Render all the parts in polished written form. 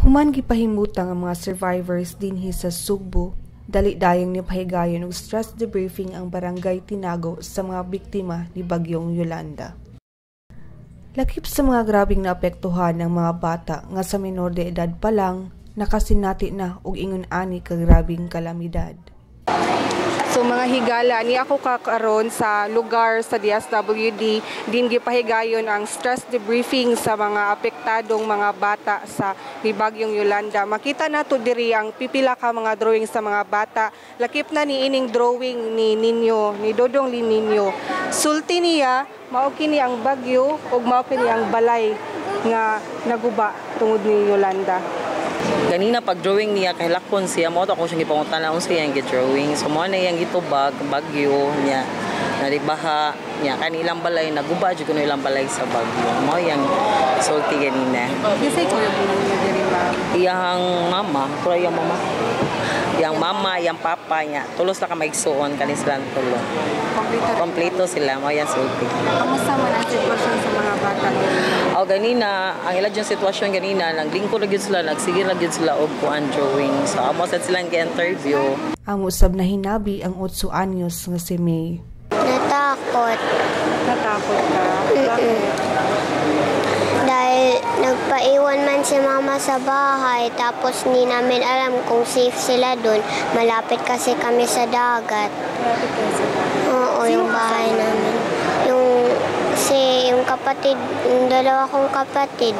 Human gipahimutang ang mga survivors dinhi sa Sugbo, dali dayong nipahigayon og stress debriefing ang Barangay Tinago sa mga biktima ni Bagyong Yolanda. Lakip sa mga grabeng naapektuhan ang mga bata nga sa menor de edad pa lang nakasinati na og ingon ani ka grabeng kalamidad. So mga higala, ni ako kakaron sa lugar sa DSWD din gipahigayon ang stress debriefing sa mga apektadong mga bata sa ni Bagyong Yolanda. Makita nato diri ang pipila ka mga drawing sa mga bata. Lakip na ni ining drawing ni Ninyo, ni Dodong Ninyo. Sulti niya, mao kini ang bagyo ug mao kini ang balay nga naguba tungod ni Yolanda. Ganina pag drawing niya kay lakon siya mo ako siyang gipangutana unsa iyang gi-drawing. So mo na iyang gitubag bagyo niya, nalibaha niya kani ilang balay, naguba jud kuno ilang balay sa bagyo. Mo iyang sulti ganina. Kinsay kuyog ninyo diri, ma'am? Iyang mama, pura iyang mama. Iyang mama, iyang papa niya. Tulos na ka maigsuon kani sila tulo. Kompleto. Kompleto sila, mo iyang sulti. Kamusta man ang sitwasyon sa mga bata diri? O ganina, ang ila yung sitwasyon ganina, naglingkod na gyud sila, nagsige na gyud sila og kuan, drawing. So amo sad silang gi-interview. Ang usab na hinabi ang 8 anyos nga si May. Natakot. Natakot ka? Bakit? Dahil nagpaiwan man si mama sa bahay, tapos hindi namin alam kung safe sila dun. Malapit kasi kami sa dagat. Malapit kayo sa dagat? Oo, Sino yung bahay kasama? Namin. Yung kapatid, yung dalawa kong kapatid.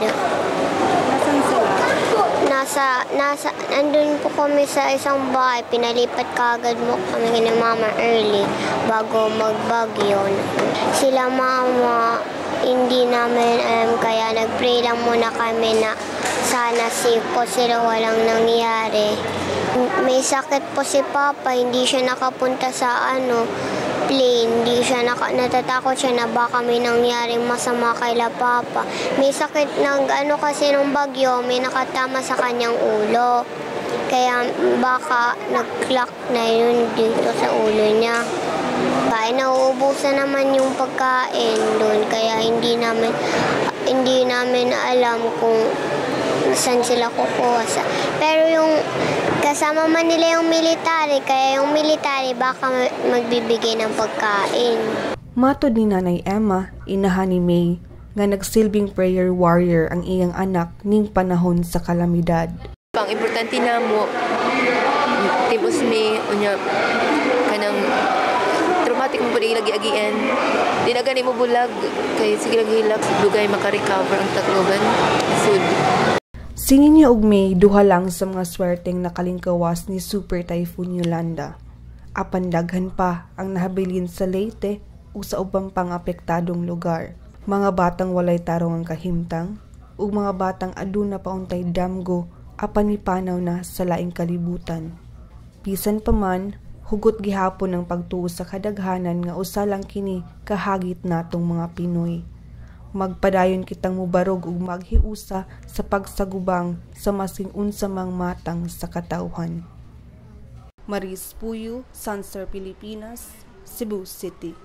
Nasaan sila? Nandun po kami sa isang bahay. Pinalipat kaagad mo kami ni mama early bago magbagyo. Sila mama, hindi namin alam, kaya nag-pray lang muna kami na sana safe po sila, walang nangyari. May sakit po si Papa, hindi siya nakapunta sa ano, plane. Hindi siya natatakot siya na baka may nangyaring masama kay la Papa. May sakit nag ano kasi nung bagyo, may nakatama sa kanyang ulo. Kaya baka nag-clock na yun dito sa ulo niya. Kaya nauubusan naman yung pagkain doon, kaya hindi namin alam kung saan sila kukuha sa. Pero yung kasama man nila yung military, kaya yung military baka magbibigay ng pagkain. Matod ni Nanay Emma, inahan ni May, nga nagsilbing prayer warrior ang iyang anak ning panahon sa kalamidad. Ang importante na mo timos mi unya kanang traumatic mo pud lagi agian. Di na gani mo bulag kay sige lang hilak, dugay maka-recover ang Tacloban food. Si Nino ug May duha lang sa mga swerteng nakalingkawas ni Super Typhoon Yolanda. Apan daghan pa ang nahabilin sa Leyte ug sa ubang pang apektadong lugar. Mga batang walay tarong ang kahimtang ug mga batang aduna pa untay damgo apan mipanaw na sa laing kalibutan. Bisan pa man, hugot gihapon ang pagtuo sa kadaghanan nga usa lang kini kahagit natong mga Pinoy. Magpadayon kitang mubarog ug maghiusa sa pagsagubang sa masking unsa mang matang sa katawhan. Maris Puyo, Sunstar Pilipinas, Cebu City.